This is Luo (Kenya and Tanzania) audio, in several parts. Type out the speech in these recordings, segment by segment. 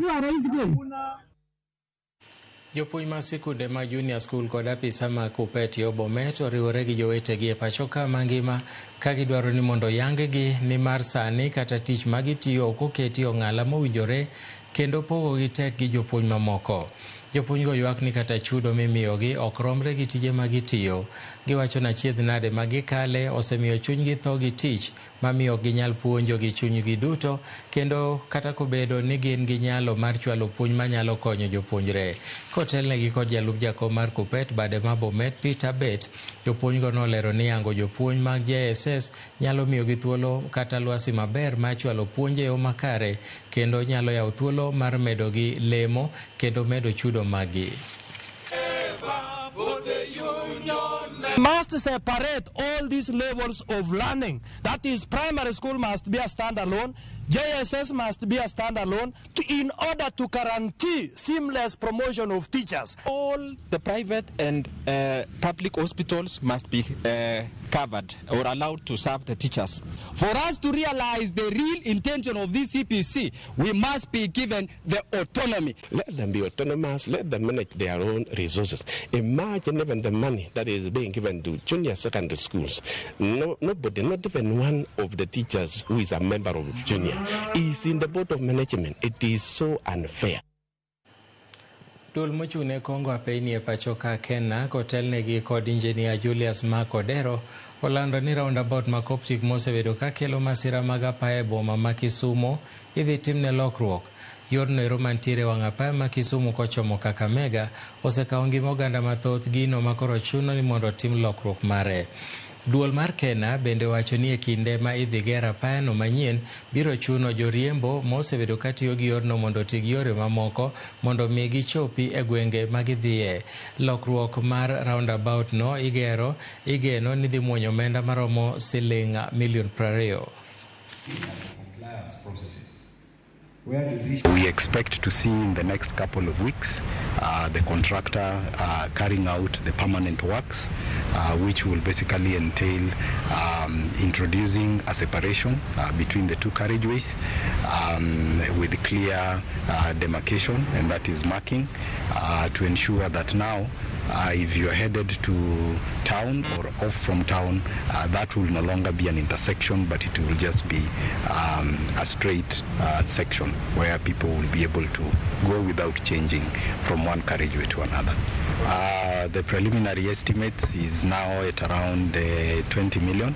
Atakuwa rais kweli? Jopuonj mag sikunde mag junior school kod apisa mag Kuppet yo Bomet oriwore gi jowetegi e pacho ka mangima ka gidwaro ni mondo oyang-gi nimar sani kata tich magitiyo ok oketi ong'ala mowinjore kendo pogogi tek gi jopuonj mamoko. Jopuonjgo ywak ni kata chudo mimiyogi ok romre gi tije ma gitiyo. Giwacho ni achiedh nade ma gikale osemiyo chunygi tho gi tich mamiyo ok ginyal puonjo gi chunygi duto kendo kata kobedo ni gin gi nyalo mar chwalo puonj manyalo konyo jopuonjre. Kotelnegi kod jalup jakom mar Kuppet bade ma Bomet Peter Bet, jopuonjgo nolero ni yango jopuonj mag JSS nyalo miyogi thuolo kata lwasi maber mar chwalo puonj e yo makare kendo nyalo yawo thuolo mar medogi lemo kendo medo chudo maggi. Must separate all these levels of learning. That is, primary school must be a standalone, JSS must be a standalone, in order to guarantee seamless promotion of teachers. All the private and public hospitals must be covered or allowed to serve the teachers. For us to realize the real intention of this CBC, we must be given the autonomy. Let them be autonomous, let them manage their own resources. Imagine even the money that is being given to junior secondary schools. No, nobody, not even one of the teachers who is a member of junior, is in the board of management. It is so unfair. Duol mochung' ne Kongo Apeyni e pacho ka Kena kotelnegi kod injinia Julius Mark Odero olando ni roundabout ma Coptic mosebedo ka kelo masira mag apaya e boma ma Kisumu idhi timne lokruok. Yorno ero mantiere wang' apaya ma Kisumu kochomo Kakamega osekawo ngima oganda mathoth gino ma koro chuno ni mondo otim lokruok mare. Duol mar Kena bende wacho ni e kinde ma idhi ger apayano manyien biro chuno joriembo mosebedo katiyo gi yorno mondo oti gi yore mamoko mondo mi gichopi e gwenge ma gidhiye. Lokruok mar roundabout no igero igeno ni dhi muonyo omenda maromo siling milion 20. We expect to see in the next couple of weeks the contractor carrying out the permanent works, which will basically entail introducing a separation between the two carriageways with clear demarcation, and that is marking, to ensure that now if you are headed to town or off from town, that will no longer be an intersection, but it will just be a straight section where people will be able to go without changing from one carriageway to another. The preliminary estimates is now at around 20 million.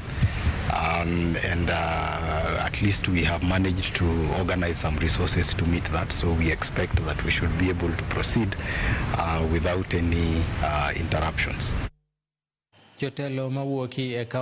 And at least we have managed to organize some resources to meet that, so we expect that we should be able to proceed without any interruptions. Jotelo mawuoki e kaunti